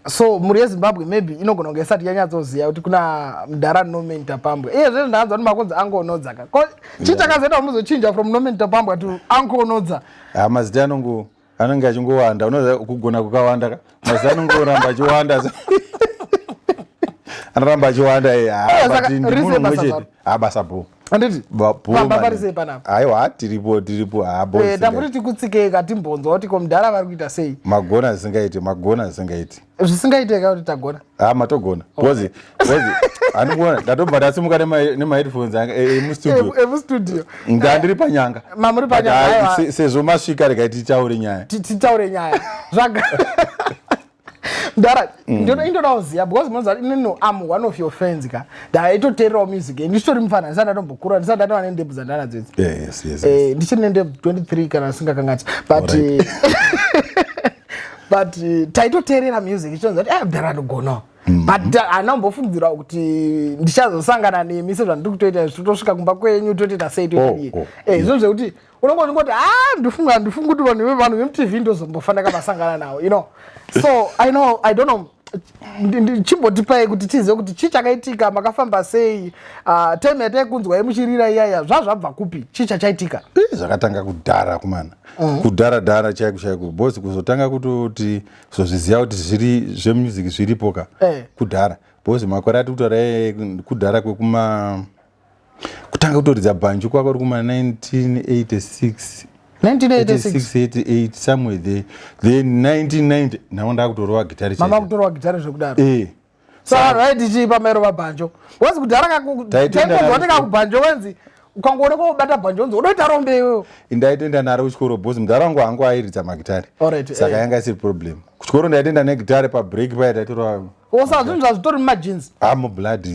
So mhuri yeZimbabwe maybe inogona kunge isati yanyatsoziva kuti kuna mudhara Norman Tapambwa. Iye zvezvo ndakanzwa kuti makunzi Uncle Nodza ka. Ko chii chakazoita muzochinja from Norman Tapambwa to Uncle Nodza? Ha, mazita anongo anenge achingowanda. Unoziva kugona kukawanda ka, mazita anongoramba achiwanda, anoramba achiwanda. Saka But ndi rise munhu basa mumwe chete. zvaro. Ha, basa bo. Handiti? Pamba pari sei panapa? Aiwa, tiripo, tiripo. Ha, bo. Tambuti tikutsikei katimbonzwa kuti ko mudhara vari kuita sei? Magona zvisingaiti, magona zvisingaiti. Zvisingaiteka kuti tagona. Ha, matogona, because handikuona ndatobva ndasimuka nemaheadphones anga emustudio. Emustudio. Ndandiri panyanga. Mamuri But panyanga, aiwa. Sezvo masvika, regai titaure nyaya. Titaure nyaya zvaga mudhara. Indoda kuziva because munoziva inini am one of your fans ka. Ndaitoteererawo music, ndichitori mufana, ndisati ndatombokura, ndisati ndatova nendebvu dzandanadzo idzi. Ndichiri nendebvu 23 kana ndisingakanganisi, but but taitoteerera music ichitonza kuti mudhara anogonawo, but haana kumbofungidzira kuti ndichazosangana nemi sezvandiri kutoita izvi, totosvika kumba kwenyu, totoita sei, toitadii. Oh, oh, Zvinhu zvekuti unongoti a ndifunga ndifunga kuti vanhu vemuTV ndozombofanira masangana navo. So I know, I don't know, chimbotipai kuti tizive kuti chii chakaitika, makafamba sei, time yataikunzwai muchirira iyaya, zvazvabva kupi, chii chachaitika? Zvakatanga kudhara kumana, kudhara dhara chaiko chaiko, because kuzotanga kutoti kuzozviziva kuti zviri zvemusic zviripo ka, kudhara, because makore ati kutaura kudhara kwekuma kutanga kutoridza bhanju kwako uri kuma 1986. 1986? 88 somewhere there. Then 1990 nawo ndakutorova gitari. Mama kutorova gitari zvekudaro? Eh. Saka right, chii pamairova bhanjo? Wazi kudhara Taitoenda taingonzwa tikakubhanjo wenzi ukangoonekwa kubata bhanjo nzi unoita rombe iwewe. Ndaitoenda naro kuchikoro because mudhara wangu hangu airidza magitari. Saka yanga isiri problem kuchikoro, ndaitoenda negitari pabreak paya, taitorova. Osa zvinhu zvazvitori mumajinsi. Ah, mublood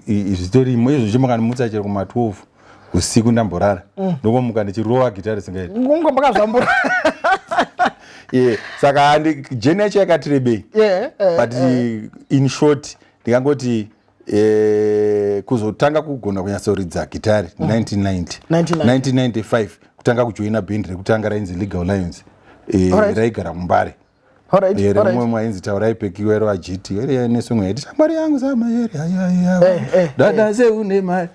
zvitorimo izvo. Chimukanimutsa chero kuma12 usiku ndamborara, ndongomuka ndichirova gitari singaiti. Ngungo makazvambura. Yeah. Saka journey yacho yakati rebei, but in short ndingangoti kuzotanga kugona kunyatsoridza gitari 1990. 1990. 1995 kutanga kujoina bhendi rekutanga rainzi Legal Lions, raigara muMbare. Rimwe mwainzi Taurai Pekiwa rova GT nesong yaiti "Shamwari yangu samayeri". Dada seune mari.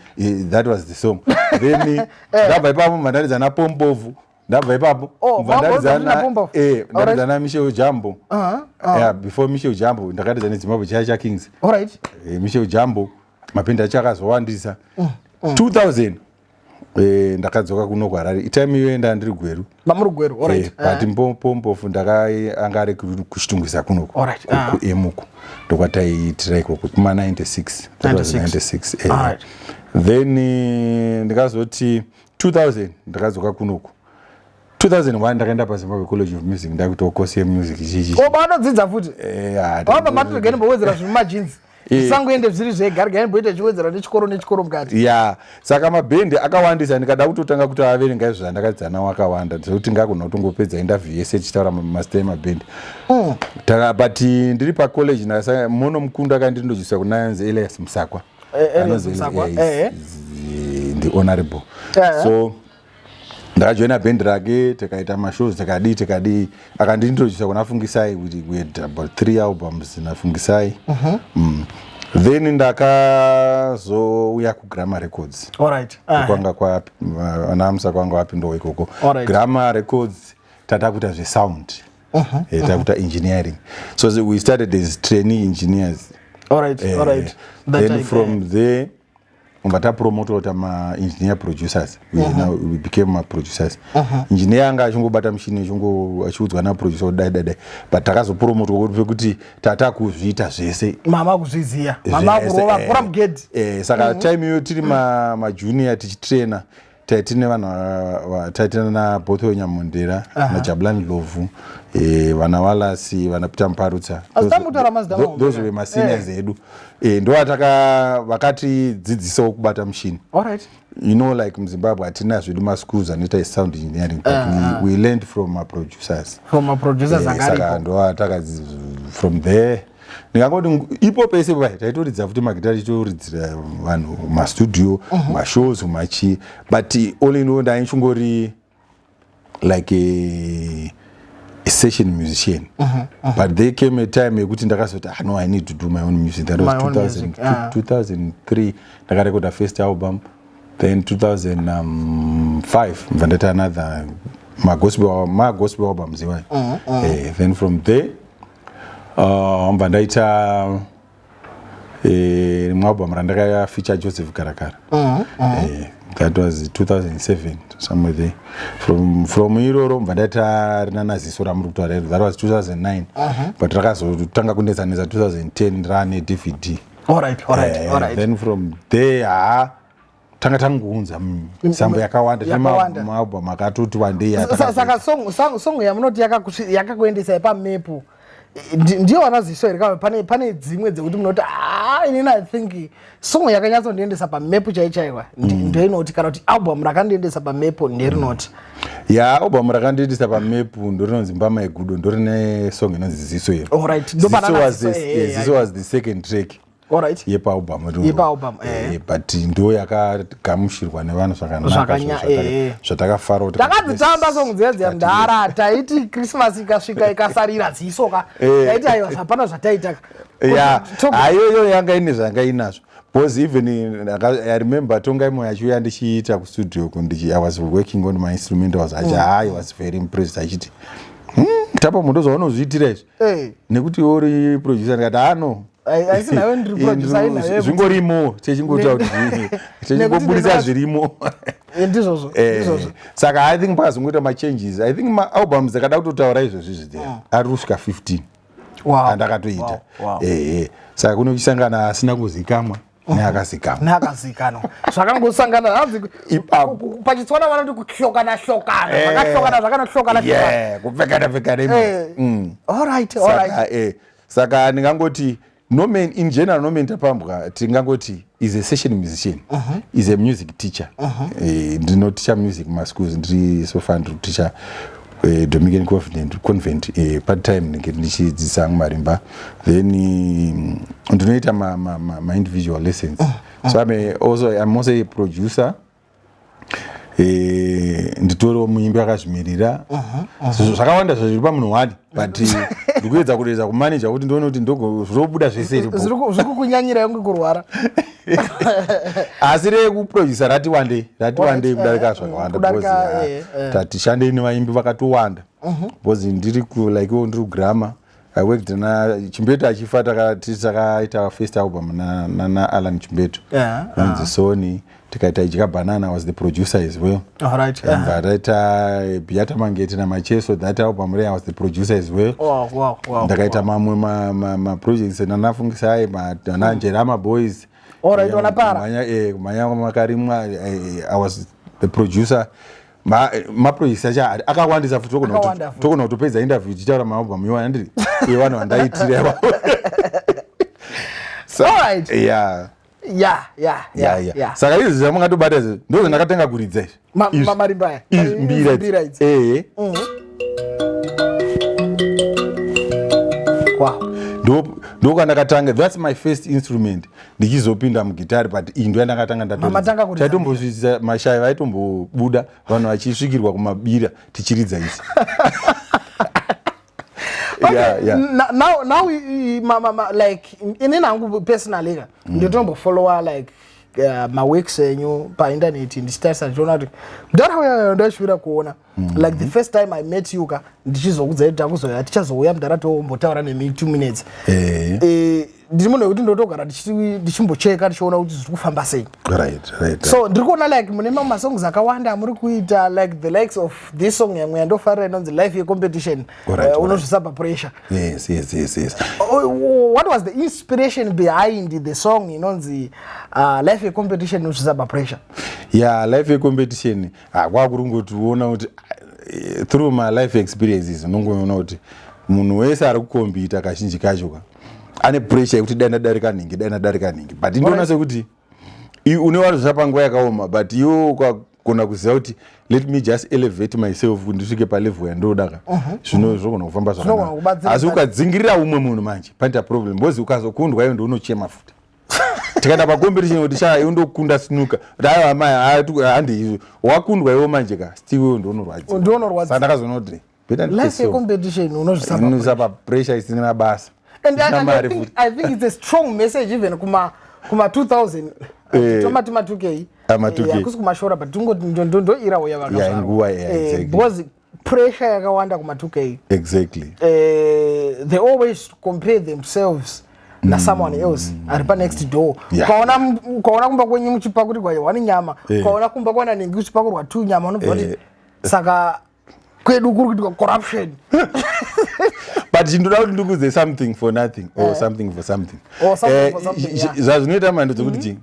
That was the song. Then ndabva ipapo mandaridza naPombovu, ndabva ipapo. Oh, Mbva mamboridza naPombovu? Ndaridza naMichel Jambo. Yeah, before Michel Jambo ndakaridza neZimbabwe Chaya chaKings. Michel Jambo, mabhendi acho akazowandisa. 2000 ndakadzoka kuno kuHarare. Itime iyoyo ndandiri Gweru. Mamuri Gweru, alright. But Pompofu anga ari kuChitungwiza kunoko. Kuemuku ndokwataiitira ikoko kuma 96. That was 96. 96. Then ndikazoti 2000 ndakadzoka kunoku. 2001 ndakaenda paZimbabwe College of Music, ndakuitawo course yemusic chichi. O, vanodzidza futi? Wabva mati regai ndimbowedzera zviri mumajinsi, zvisangoende zviri zvega, regai ndimboita chiwedzera nechikoro nechikoro mukati. Ya, saka mabhendi akawandisa, ndikada kutotanga kuti averenga izvo zvandakadzidza nawo akawanda zvekuti ngagona kutongopedza interview yese tichitaura mazita emabhendi. But ndiri pacollege mono mukunda akandindojusa kuna anzi Elias Musakwa. Elias Anonzi Musakwa, ndi honorable. So ndakajoina bhendi rake, tikaita mashows, tikadii tikadii. Akandintrodusa kuna Fungisai kuti we had about three albums naFungisai. Then ndakazouya kuGramma Records. Kwanga kwa vana Musakwa kwanga wapindawo ikoko. Gramma Records tatakuita zvesound. Takuita engineering, so we started as trainee engineers. That Then time, from there ubva tapromotwa kuita maengineer producers. Now we became maproducers. Engineer anga achingobata mushini, achiudzwa naproducer kuti dai dai dai, but takazopromotwa kuti pekuti tatakuzviita zvese. Mama kuzviziya, mama Zvese, kurova bhora mugedhi. Saka time iyoyo tiri majunior tichitraina, taitine vanhu taitina naBothwell Nyamondera, naJabulani Lovu, vana Walasi, vana Peter Muparutsa. Asi tamutaura mazita mamwe. Those were maseniors edu. Ndo ataka vakatidzidzisawo kubata mushini. Like muZimbabwe hatina zvedu maschools anoita sound engineering, but we learned from maproducers. From maproducers anga Saka aripo. Ndo ataka from there ndingangoti ipo pese pai taitoridza futi magitari, tichitoridzira vanhu mastudio, mashows, machi, but all in all ndaichingori like a a session musician. But there came a time yekuti ndakazoti, "Ah, no, I need to do my own music." That was My own 2000, music, ah. 2003 ndakarekoda first album, then 2005 mbva ndaita another magospel albums iwayo. Then from there mbva ndaita rimwe album randakafeature Joseph Garakara. That was 2007, somewhere there. From iroro mbva ndaita rinana Ziso ramuri kutaura iro. That was 2009, but rakazotanga kunetsanetsa 2010 rane DVD. All right Then from there, ha, tanga tangounza sambo yakawanda. Tine Yakawanda. maalbum akatoti wandei. Saka song yamunoti yakakuendesai pamepu ndiyo wana Ziso here, kana pane dzimwe dzekuti munoti, "Ah, inini I think song yakanyatsondiendesa pamepu chaichaiwa ndeinoti," kana kuti album rakandiendesa pamepu nderinoti? Ya, album rakandiendesa pamepu ndorinonzi Mbama Yegudo, ndorine song inonzi Ziso iro. Alright, ndo Ziso was Ziso, the, yeah, Ziso was the second track yepaalbum iroro. Yepaalbum, eh. But ndo yakagamuchirwa nevanhu zvakanaka, zvatakafara kuti Takadzitamba song dziya dziya mudhara. Taiti Christmas ikasvika, ikasarira Ziso ka, taiti aiwa, hapana zvataita. Ya, haiyoyo yanga ine zvanga inazvo, because even I remember Tongai Moyo achiuya ndichiita kustudio kundichi, I was working on my instrumentals, achi I was very impressed, achiti, "Tapa mundo zvaunozviitira izvi nekuti uri producer." Ndikati, "Ano." Asi nawe ndiri producer, ai nawe Zvingorimo, techingoita kuti techingobudisa zvirimo. Ndizvozvo. Ndizvozvo. Saka I think pakazongoita machanges, I think maalbums akada kutotaura izvozvi izvi ari kusvika 15 andakatoita. Saka kune kuchisangana asina kuzikamwa neakazikamwa. Neakazikanwa, zvakangosangana hanzi Ipapo. pachitswana vanoti kuhlokana hlokana, zvakahlokana, zvakanohlokana. Yeah, kupfekana pfekana imo. All right. Saka ndingangoti Norman, in general, Norman Tapambwa tingangoti is a session musician, is a music teacher. Ndinoticha music mumaschools. Ndiri so far ndiri kuticha Dominican Convent part time, ndinge ndichidzidzisa hangu marimba. Then ndinoita ma individual lessons. So I'm also a producer. Nditoriwo muimbi akazvimirira. So zvakawanda zviri pamunhu wani, but ndikuedza kutoedza kumaneja kuti ndione kuti zvobuda zvese iripo. Zviri kukunyanyira yange kurwara. Asi rekuproducer rati wandei, rati wandei kudarika zvakawanda, Kudarika, because, tati shandei nevaimbi vakatowanda, because ndiri ku like iwo ndiri kugrammar. I worked na Chimbeto achifa, takaita first album na Alan Chimbeto inonzi Sony, tikaita Idya Banana, was the producer as well. And taita Biata Mangeti naMacheso, that album re I was the producer as well. Ndakaita mamwe maprojects nanaFungisai, nanaNjerama Boys. Alright, wanapara. Kumhanya kwamakarimwa, I was the producer. Maprojects acho akawandisa futi. Akawanda futi. Togona kutopedza interview tichitaura maalbum iwana ndiri yevanhu vandaitira. Yeah. Saka izvi zvamungatobata izvi ndo zvandakatenga kuridza izvi. Izvi. Marimba aya. Izvi, mbira. Mbira idzi. Idzi. Ehe. Ndo kwandakatanga. That's my first instrument. Ndichizopinda mugitari, but iyi ndo yandakatanga. Mamatanga kuridza. Taitombosvitsa mashavi, vaitombobuda vanhu vachisvikirwa kumabira tichiridza idzi. Yeah. Now, like inini hangu personally ka, ndinotombofollowa like maworks enyu paindaneti, ndichitarisa, ndichiona kuti mudhara uya ndashuvira kuona. Like the first time I met you ka, ndichizokudzai kuti takuzoya, tichazouya mudhara, tombotaura nemi 2 minutes. Ndiri munhu wekuti ndotogara ndichimbocheka, ndichiona kuti zviri kufamba sei. So ndiri kuona like mune mamwe masongs akawanda amuri kuita, like the likes of this song yamwe yandofarira inonzi Life Yecompetition. Unozvisa papressure. Yes. Oh, what was the inspiration behind the song inonzi Life Yecompetition, unozvisa papressure? Yeah, life yecompetition kwakuri kungotiona kuti through my life experiences unongoona kuti munhu wese ari kukombita kazhinji kacho ka ane pressure yekuti dai ndadarika nhingi, dai ndadarika nhingi, but ndinoona sekuti une wazvisa panguva yakaoma, but iwe ukagona kuziva kuti let me just elevate myself kuti ndisvike palevel yandoda ka, zvino zvinogona kufamba Zvinogona zvakanaka. kubatsira. Asi ukadzingirira umwe munhu manje panoita problem, because ukazokundwa iwe ndounochema futi. Tikaenda pacompetition kuti sha, iwe ndokunda snooker, kuti aiwa mai, handi izvo, wakundwa iwe manje ka, still iwe ndounorwadziwa. Ndounorwadziwa. Saka ndakazoona kuti Better Life ndipe song. Yecompetition unozvisapa. Unoisa pressure isina basa. And Isina and I mari think, futi. I think it's a strong message even kuma 2000, tomati ma 2K. Ah, ma 2K. Hakusi kumashora, but tungoti ndoirawo. Yeah, inguva, yeah, exactly. Because pressure yakawanda kuma 2K. They always compare themselves nasomeone else ari panext door. Ukaona kumba kwenyu muchipakurirwa one nyama, ukaona kumba kwananhingi kuchipakurwa two nyama, unobva kuti saka kwedu kuri kuitwa corruption. But chindoda kuti ndikuudze something for nothing or something for something. Or something for something, yeah. Zvazvinoita mando dzekuti chi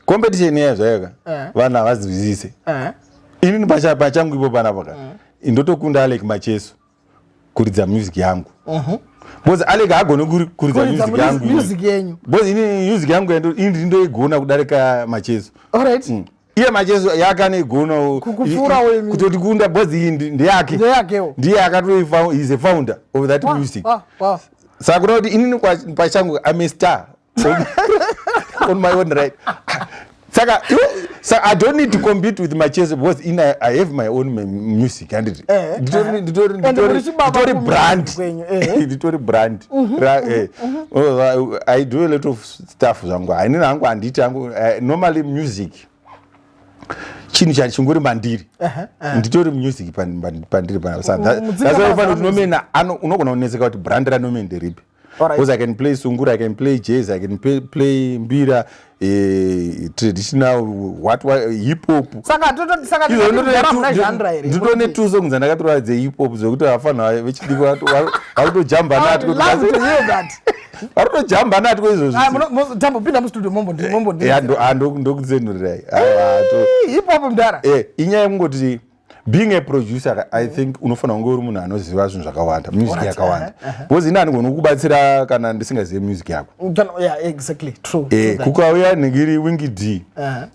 competition iya zvayoka, vanhu havazwisise. Inini pachangu ipo panapa ka, ndotokunda Alec Macheso kuridza music yangu, because Alec haagoni kuridza Kuridza music yangu. Music yenyu. Because inini music yangu ini ndindoigona kudarika Macheso. Iye Macheso yakanoigona Kupfuura imi. Kutoti kunda, because iyi ndeyake. Ndeyakewo. Ndiye akatoifa, is a founder of that music. Saka kuda kuti inini pachangu I'm a star on my own right. Saka saka I don't need to compete with Macheso because I have my own music, handiti? And muri chibaba Nditori kumusic brand. kwenyu. Nditori brand. Oh, I do a lot of stuff zvangu. Inini hangu handiti hangu, normally music chinhu chingori mandiri. Nditori music pandiri panapa. Saka Mudzinga that's why mazara ufanira kuti Norman unogona kunetseka kuti brand raNorman nderipi. Because I can play sungura, I can play jazz, I can play mbira, traditional, what, hip hop. Saka Izvo mudhara muna genre here? Nditone two songs dzandakatora dzehip hop dzekuti vafana vechidiki vakutojamba I natwo. would love to hear that. Vakutojamba natwo izvozvi. Ah, tambopinda mustudio mombo mombo. Ndokutsenurirai. Hip hop, mudhara. Inyaya yekungoti being a producer, I think unofanira kunge uri munhu anoziva zvinhu zvakawanda, music yakawanda, because ini handigoni kukubatsira kana ndisingazivi music yako. Yeah, exactly, true. True that. Kukauya nhingiri Winky D,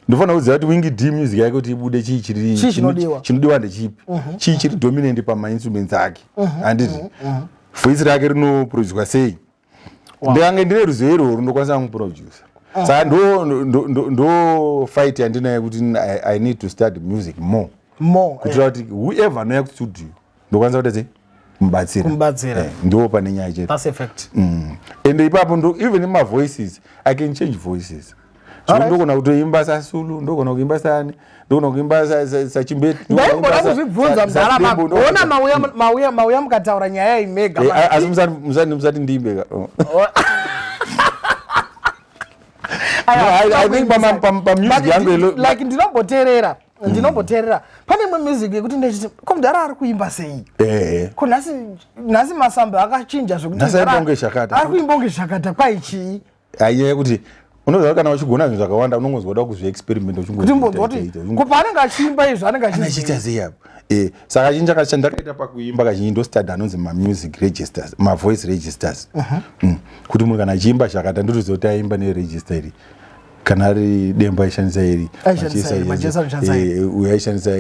ndofanira kuziva kuti Winky D music yake kuti ibude, chii chiri Chii chinodiwa. Chinodiwa ndechipi, chii chiri dominant pamainstruments ake, handiti? Voice rake rinoproducwa sei? Ndikange ndine ruzivo irworwo, ndokwanisa kumuproducer. Saka ndo fight yandinayo kuti I need to study music more More. kuitira kuti whoever anouya kustudio ndokwanisa kuti sei kumubatsira. Kumubatsira. Ndo pane nyaya chete. That's a fact. Ende ipapo ndo even mavoices, I can change voices. So ndogona kutoimba saSulu, ndogona kuimba sani, ndogona kuimba saChimbeti. Ndaimboda kuzvibvunza, mudhara, maona mauya mukataura nyaya imega. Asi musati ndiimbe ka. Oh. No, I think pamusic yangu Like ndinomboteerera pane imwe music yekuti ndechiti, ko mudhara ari kuimba sei? Ko nhasi masamba akachinja zvekuti Nhasi mudhara aimba kunge Zhakata. Ari kuimba kunge Zhakata kwaichii? Ainyaya yekuti unoziva kana uchigona zvinhu zvakawanda, unongonzwa kuda kuzviexperiment. Kuti mbonzwa kuti ko paanenge achiimba izvo anenge achiita sei apo. Saka chinhu chandakaita pakuimba kazhinji, ndostudya anonzi mamusic registers, mavoice registers. Kuti munhu kana achiimba Zhakata, ndotoziva kuti aimba neregister iri, kana ari Dembo aishandisa iri. Aishandisa iri, Macheso anoshandisa iri. Uyu aishandisa,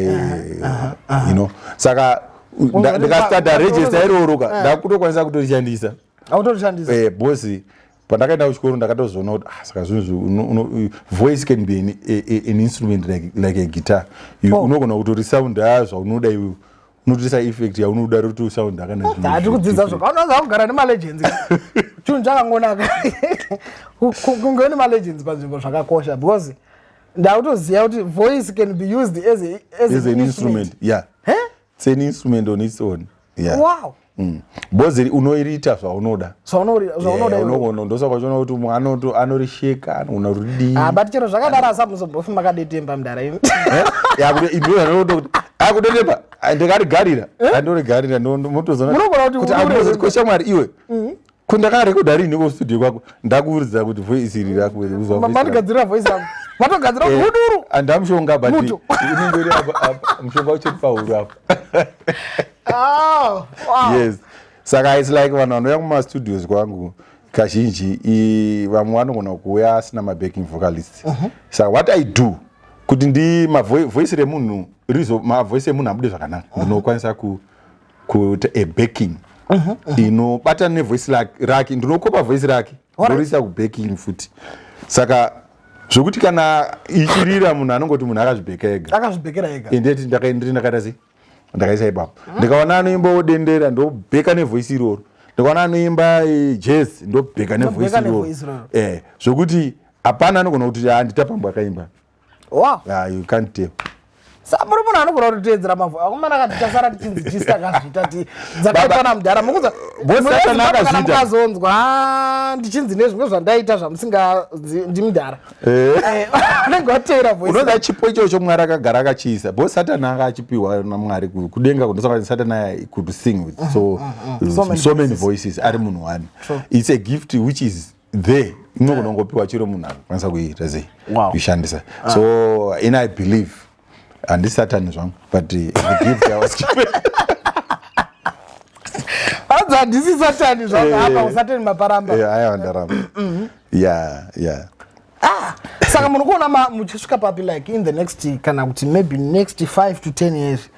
saka ndikastudya register iroro ka, ndakutokwanisa kutorishandisa. Autorishandisa. Because pandakaenda kuchikoro ndakatozoona kuti, ah, saka zvinhu voice can be an instrument like a guitar. Unogona kutorisounda zvaunoda iwe, unotoisa effect yaunoda rotosounda kana zvinhu Hatiri kudzidza zvaka, kugara nemalegends chinhu chakangonaka. Kunge nemalegends panzvimbo zvakakosha, because ndakutoziva kuti voice can be used as as an instrument, yeah. It's an instrument on its own, yeah. Because unoiriita zvaunoda. Zvaunoda iwe. Unogona, ndosaka uchiona kuti umwe anorisheka, anogona kuridii. Ah, but chero zvakadaro, asa muzombofi makadetemba, mudhara imi. Akudetemba ndikarigarira, andorigarira, motozoona. Munogona kuti kuti amuzoti, ko shamwari iwe, ko ndakarekodha rini kustudio kwako? Ndakuuridza kuti voice iri rako. Mandigadzirira voice rangu, matogadzira huduru. Andamushonga, but Muto. Inenge iri apa, apa, mushonga uchiri pahuru apa. Oh, wow. Yes, saka it's like vanhu vanouya kumastudios kwangu kazhinji, vamwe vanogona kuuya asina mabacking vocalist. Saka what I do kuti ndi mavoice remunhu rizo, mavoice emunhu abude zvakanaka, ndinokwanisa kuita a backing inobatana nevoice rake. Ndinokopa voice rake, ndorisa kubacking futi. Saka zvokuti kana ichirira, munhu anongoti munhu akazvibheka ega. Akazvibhekera ega. Endeti ndiri ndakaita sei. Ndakaisa ipapo. Ndikaona anoimbawo dendera, ndobheka nevoice iroro. Ndikaona anoimba jazz, ndobheka nevoice Ndobheka iroro. nevoice iroro. Zvokuti hapana anogona kuti, "Ah, nditapambwa akaimba." Ah, you can't tell. Sa muri munhu anogona kutoteedzera mavhu akomana kati tasara tichinzi chisi takazviita ti dzakaitwa namudhara mukuza. Boss Satan akazviita. Mukazonzwa, "Ah, ndichinzi nezvimwe zvandaita zvamusingazi ndimudhara." Anenge wateera voice. Unoza chipo ichocho Mwari akagara akachiisa, because Satani anga achipiwa naMwari kudenga kundosaka Satani could sing with so, So many so many voices ari munhu one. It's a gift which is there, inogona kungopiwa chiro munhu akakwanisa kuiita sei, kuishandisa. So in I believe handi Satani zvangu, but the gift I was given. Hanzi handisi Satani zvangu. Apa usatani maparamba. Aiwa, ndaramba, yeah. Ah, saka muri kuona muchisvika papi, like in the next, kana kuti maybe next 5 to 10 years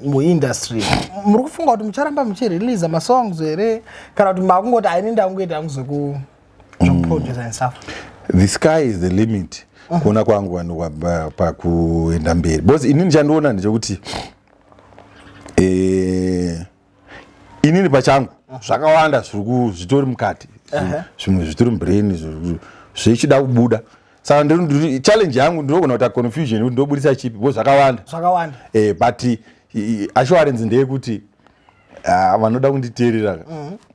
muindustry? Muri kufunga kuti mucharamba muchireleasa masongs here, kana kuti makungoti aini ndangoita hangu zvekuproduce and stuff? The sky is the limit kuona kwangu vanhu pakuenda mberi, because inini chandiona ndechekuti inini pachangu zvakawanda zvitori mukati, zvimwe zvitori mubrain, zvichida kubuda. Saka challenge yangu ndinogona kuita confusion kuti ndobudisa chipi, because zvakawanda. Zvakawanda. But assurance ndeyekuti, ah, vanoda kunditeerera,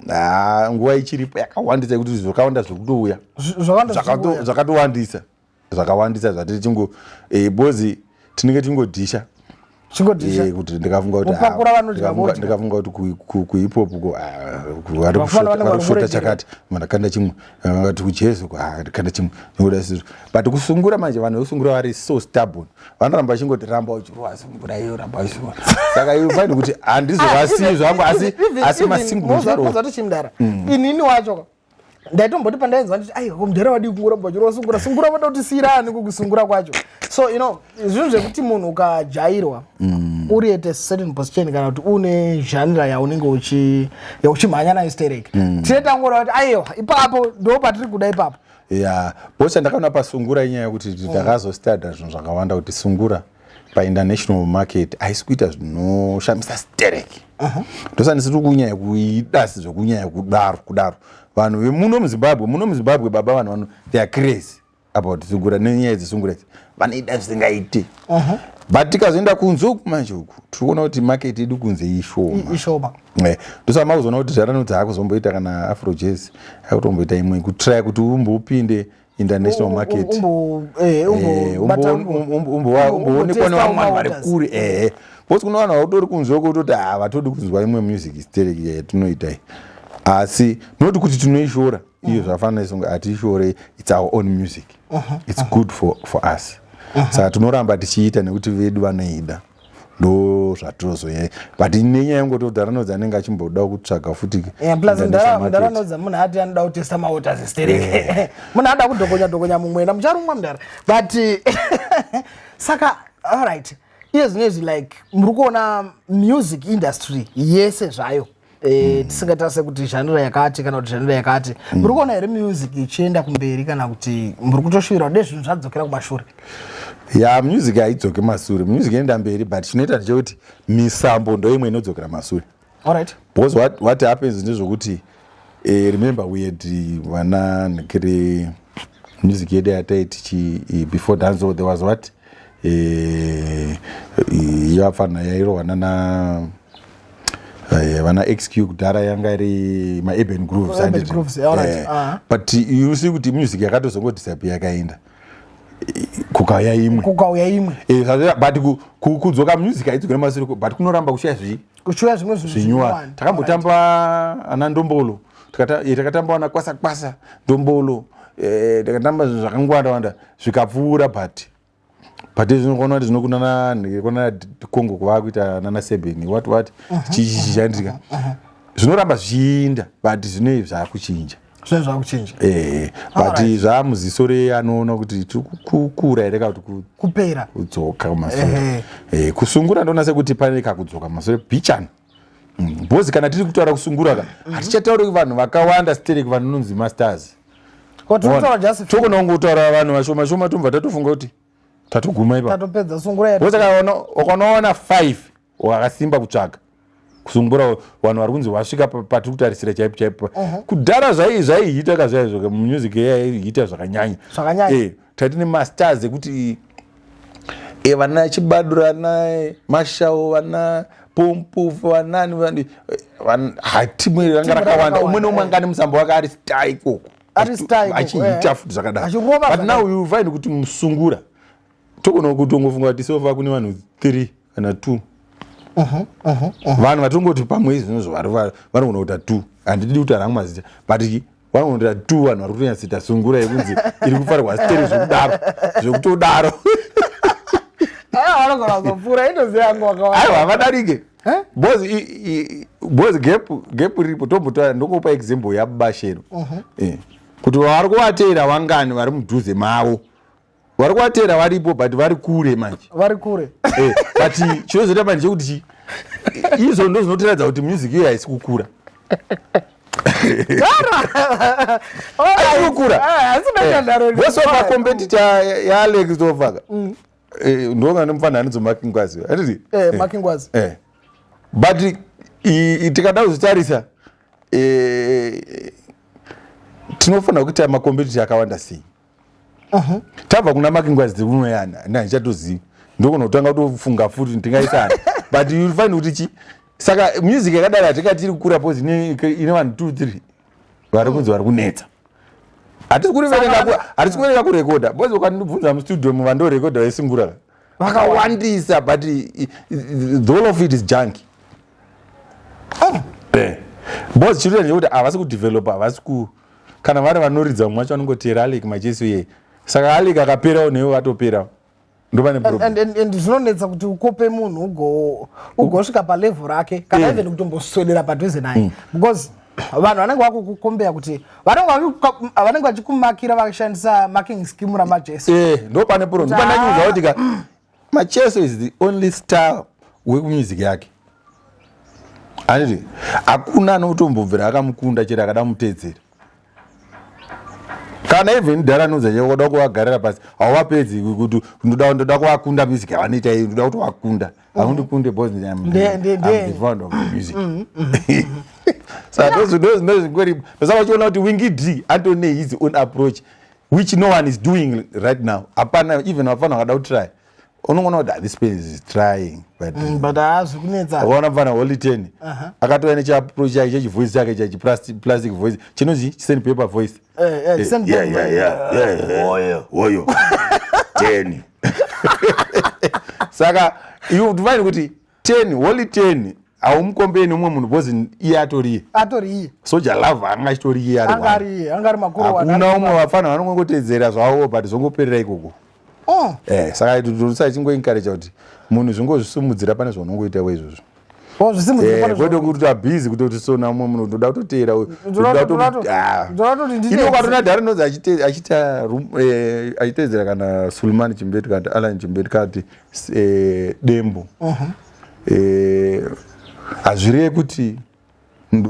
ah, nguva ichiripo yakawandisa yekuti zvakawanda zvekutouya. Zvakawanda zvichiuya. Zvakatowandisa, zvakawandisa zvatiri chingo because tinenge tingodhisha. Chingodhisha. Kuti ndikafunga kuti Mupakura ah, vanodya vodya. Ndikafunga kuti kuhip-hop ko, ah, vari Vafana vanenge vari vari kushota kuregera. chakati, mandakanda chimwe, ngati kujazz ko, ah, ndikanda chimwe, ndingoda sizvo. But kusungura manje, vanhu vekusungura vari so stubborn, vanoramba vachingoti, "Ramba uchirova sungura iyo, ramba uchirova." Saka you find kuti handizovasiyi zvangu, asi masingle ndichirova. Mozati chimudara, inini wacho ndaitomboti pandainzwa nditi, "Aiwa, ko mudhara wadii kungoramba uchirova sungura? Sungura vada kuti siyirani kukusungura kwacho." So zvinhu zvekuti munhu ukajairwa uri at a certain position, kana kuti une genre yaunenge yauchimhanya nayo stereki, tine tangora kuti, "Aiwa, ipapo ndo patiri kuda ipapo." Ya, because ndakaona pasungura inyaya yekuti ndakazostada zvinhu zvakawanda, kuti sungura painternational market haisi kuita zvinoshamisa stereki. Ndosaka ndisiri kunyanya kuidasi zvekunyanya kudaro kudaro. Vanhu vemuno muZimbabwe, muno muZimbabwe baba, vanhu vano, they are crazy about sungura nenyaya dzesungura idzi, vanoida zvisingaiti. But tikazoenda kunze uku manje, uku tiri kuona kuti market yedu kunze ishoma. Ishoma. Ndosaka makuzoona kuti zvaranodzi akuzomboita kana afro jazz, akutomboita imwe kutrya kuti umbopinde international market. Umboonekwa nevamwe vanhu vari kure, ehe, because kune vanhu vakutori kunze uko kutoti ha, vatodi kunzwa imwe music stereki yatinoita iyi. Asi not kuti tinoishora iyo, zvafanira isunga hatiishore. It's our own music, it's good for us, saka tinoramba tichiita nekuti vedu vanoida, ndo zvatinozoye. But nenyaya yengoti dharanodzi anenge achimboda kutsvaga futi Yeah, plus international market. Ndaranodza munhu ati anoda kutesta mawaters stereki, munhu anoda kudhokonya dhokonya mumwena mucharumwa mudara. But saka alright, iye zvinezvi, like, muri kuona music industry yese zvayo, tisingatarise kuti genre yakati kana kuti genre yakati, muri kuona here music ichienda kumberi, kana kuti muri kutoshuvira kuti dei zvinhu zvadzokera kumashure? Ya, music haidzoki masure, music inoenda mberi, but chinoita ndechekuti misambo ndo imwe inodzokera masure. Because what happens ndezvokuti remember we had vana nkiri music yedu yataiti before dancehall there was what, yafana yairohwa nana vana XQ kudhara, yanga iri maurban grooves. Urban handiti? Grooves, all right. But you see kuti music yakatozongodisappear, yakaenda, kukauya imwe. Kukauya imwe. But kudzoka music haidzokeri masure, but kunoramba kuchiya zvii? Kuchiuya zvimwe zvinhu zvinyuwani. zvinyuwani. Takambotamba ana ndombolo, takatamba ana kwasa kwasa ndombolo, takatamba zvinhu zvakangowanda wanda zvikapfuura. But zvinoona kuti zvinokunana kuna Congo kuva kuita nana sebeni, what chichandika, zvinoramba zvichiinda, but zvinei zvaakuchinja. Zvinhu zvakuchinja. But zvaamuziso reanoona kuti tiri kukura here kana kuti kupera. Kudzoka kumasure. Kusungura ndoona sekuti pane kakudzoka kumasure bichana. Because kana tiri kutaura kusungura ka, hatichatauri vanhu vakawanda sterek vanononzi masters. Ko tiri kutaura just Togona kungotaura vanhu vashoma shoma, tobva tatofunga kuti tatoguma ipapo. Tatopedza sungura yedu. Because ukaona 5. Wakasimba kutsvaga kusungura vanhu vari kunzi vasvika patiri kutarisira chaipo chaipo. Kudhara zvaiita ka zvaizvo, music yaiita zvakanyanya. Zvakanyanya. Taiti nemastars ekuti vana Chibadura, vana Mashau, vana Pompofu, vanani, hatimu ranga rakawanda. Umwe neumwe anga ane musambo wake, ari star ikoko. Ari star ikoko, achiita futi zvakadaro. Achirova. But now you find kuti musungura togona kutongofunga kuti so far kune vanhu 3 kana 2, vanhu vatongoti pamwe izvinozvo vanogona kuita 2. Handidi kutaura hangu mazita, but vanogona kuita 2 vanhu vari kutonyatsoita sungura yekunzi iri kufarirwa stere zvekudaro, zvekutodaro. Vanogona kuzopfuura, indoziva yangu wakawanda. Aiwa, havadarike because gap riripo. Tombotaura, ndongopa example yaBashero, kuti vari kuvateera vangani vari mudhuze mavo. Vari kuvateera varipo, but vari kure manje. Vari kure. But chinozoita manje chekuti izvo ndo zvinotiratidza kuti music iyo haisi kukura. Haisi kukura. Vosofa competitor yaAlex tofaka ndonga nemufananidzo Makingwazi, handiti? Makingwazi. But tikada kuzvitarisa, tinofanira kuita macompetitor akawanda sei? Tabva kuna Makingwazi, tiri kunoyana handichatozivi, ndogona kutanga kutofunga futi ndingaisana, but you find kuti chi saka music yakadaro hatingati iri kukura because ine vanhu 2 3 vari kunzi vari kunetsa. Hatisi kuverenga kurekodha, because ukandibvunza mustudio muvandorekodha vaisungura vakawandisa, but the whole of it is junk. Because chiri ndechekuti havasi kudevelopa, havasi ku kana vari vanoridza mumwe wacho vanongoteera Alec Macheso iyeye. Saka Alec akaperawo, newe vatoperawo, ndopane problem. And zvinonetsa kuti ukope munhu ugosvika palevel rake kana even kutomboswedera padhuze naye, because vanhu vanenge vakukukombeya kuti vanenge vachikumakira vakashandisa marking scheme raMacheso. Ndo pane problem. Ndopandanyudza kuti ka Macheso is the only star wekumusic yake, handiti? Hakuna anotombobvira akamukunda chero akada mutedzera. Kana even dhara anonzi achakoda kuvagarira pasi, hauvapedzi kuti ndoda kuvakunda. Music yavanoita iyi, ndoda kuti vakunda, haundikunde because I'm the founder of the music. Saka ndozvingoripo. Ndosaka uchiona kuti Winky D atone his own approach which no one is doing right now. Hapana even vafana vakada kutry, unongoona kuti, "Ah, this person is trying," but But haazvi kunetsa. Ukaona mfana Holy Ten akatouya nechiapproach chake chechivoice chake chechiplastic voice chinonzi sandpaper voice. Sandpaper. Yeah, oyo oyo 10. Saka you would find kuti 10, Holy 10, haumukombei neumwe munhu because iye atoriye. Atori iye. Soul Jah Love anga achitori iye ari Anga one. ari iye, anga ari makuru. Hakuna umwe. Vafana vanongongotedzera zvavo, but zvongoperera ikoko. Saka tisachingoencourage kuti munhu zvingozvisumudzira pane zvaunongoitawo izvozvo. Zvisimudzira. Kwete kuti abhizi kutoti sona umwe munhu ndoda kutoteera uyu. Ah. Ndoda kutoti ndine Ino ukatona dhara rinonzi achiita achiteedzera kana Sulumani Chimbetu kana Alan Chimbetu kati Dembo, hazvireve kuti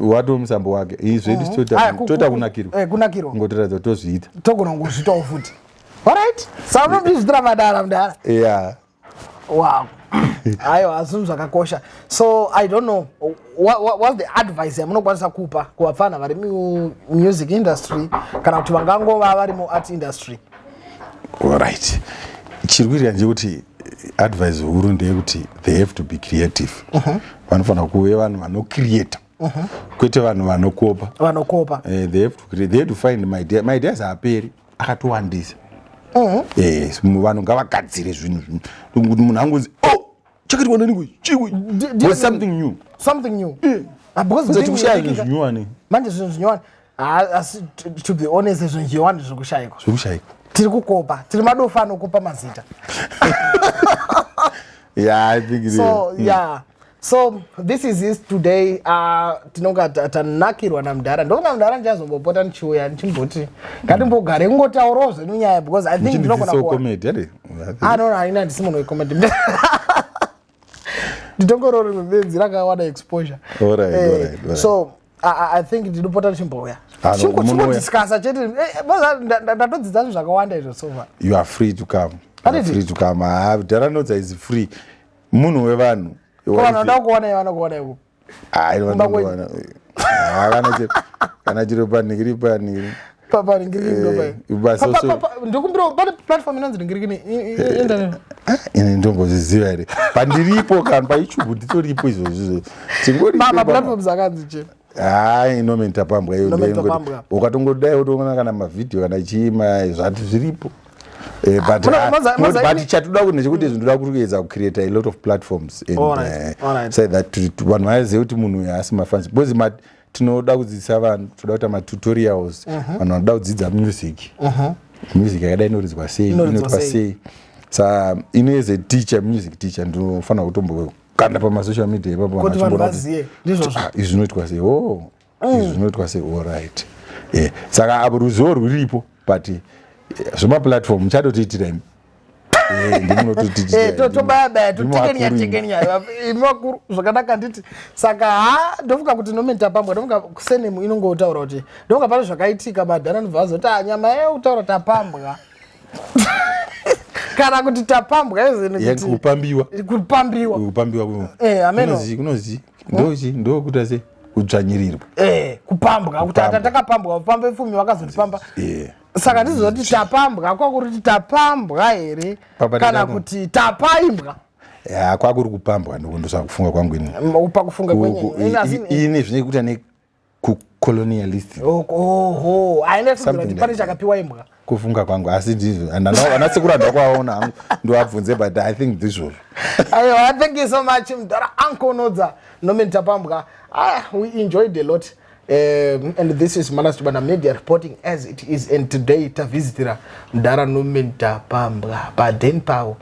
watoo musambo wake. Izvedu Aya, toita kunakirwa. Kunakirwa. Ngotoratidza kuti tozviita. Togona kungozviitawo futi. Alright, saka unondizvitira madara, mudara. Yeah. Wow, aiwa, zvinhu zvakakosha. So I don't know what's the advice yamunokwanisa kupa kuvapfana vari mumusic industry kana kuti vangangova vari muart industry? Alright, chiri kuitika ndechekuti advice huru ndeyekuti they have to be creative. Vanofanira kuve vanhu vanocreata, kwete vanhu vanokopa. Vanokopa. They have to create, they have to find my idea. My ideas haaperi, akatowandisa. Vanhu ngavagadzire zvinhu kuti munhu angonzi, "Oh, chakaitwa nani chiwi?" Was something new. Something new. Ah, because Kuti kushaya zvinhu zvinyowani. Manje zvinhu zvinyowani, asi to be honest, zvinhu zvinyowani zviri kushayikwa. Zviri kushayikwa. Tiri kukopa, tiri madofa anokopa mazita. Yeah, I think it is. So yeah, so this is it today. Tinonga tanakirwa namudhara. Ndokunga mudhara ndichazombopota ndichiuya ndichimboti ngatimbogare kungotaurawo zvedu nyaya, because I think ndinogona Muchindidzidzisawo comedy, ere? Ah, no, haina, handisi munhu wecomedy. Nditongorori benzi rakawana exposure. All right. So I think ndinopota ndichimbouya. Ah, no, munouya. Chingodiscussa chete. Because ndatodzidza zvinhu zvakawanda izvo so far. You are free to come. You are Handiti? free to come. Ah, dhara nodza is free, munhu wevanhu. Ko vanhu vanoda kuona, vanokuona iko? Hayi. Kumba kwenyu. Vanongowana. Ah, kana chiro panhingiri panhingiri. Papanhingirikini. Basa. Ndikumbira, pane platform inonzi nhingirikini internet? Ah, ini ndomboziziva here? Pandiripo kana paYouTube nditoripo izvozvizvo, tingoripo. Maplatforms akanzi che? Hayi, Norman Tapambwa iyo. Norman Ndoingoti Tapambwa. Ukatongodai utoona kana mavhidhiyo kana chiima zvati zviripo. But but chatoda kuti ndechekuti ndinoda kuedza kucreate a lot of platforms and say that vanhu vazive kuti munhu uyu haasi mafans, because tinoda kudzidzisa vanhu, toda kuita matutorials. Vanhu vanoda kudzidza music, music yakadai inoridzwa sei, Inoridzwa inoitwa sei. sei. Sa ini as a teacher, music teacher, ndinofanira kutombokanda pamasocial media ipapo Kuti vanhu vachimboona vazive ndizvozvo. Ah, izvi zvinoitwa sei? Oh, izvi zvinoitwa sei? Allright. Saka apo ruzivo rwuripo, but zvemaplatform muchatotiitira imi. Ndimunototiitira. Tobaya baya. Ndimi Totekenya. vakuru imi. Tekenya imi vakuru zvakanaka, nditi saka ha, ndofunga kuti Norman Tapambwa, ndofunga surname inongotaura kuti ndofunga pane zvakaitika. Madhara ndobva azoti, "Ah, nyama yekutaura tapambwa," kana kuti tapambwa ezini. Ya, kupambiwa. Kupambiwa. Kupambiwa. Ameno. Kunozi ndochi ndokuita sei? Kudzvanyirirwa. Kupambwa kuti Kupambwa. Takapambwa, pamba pfumi vakazotipamba. Saka ndizoti tapambwa kwakuri kuti tapambwa here? Papa Kana kuti tapaimbwa? Ya, kwakuri kupambwa, ndosaka kufunga kwangu ini. Pakufunga kwenyu. Ini zvine kuita nekucolonialist. Oho, aina fungira Something kuti pane like that. chakapiwa imbwa. Kufunga kwangu, asi ndizvo ana sekuru andakwaona hangu, ndovabvunze, but I think ndizvozvo. Aiwa, thank you so much, mudhara Uncle Nodza, Norman Tapambwa. Ah, we enjoyed a lot, and this is Manas Chibana Media reporting as it is, and today tavhizitira mudhara Norman Tapambwa paden pavo.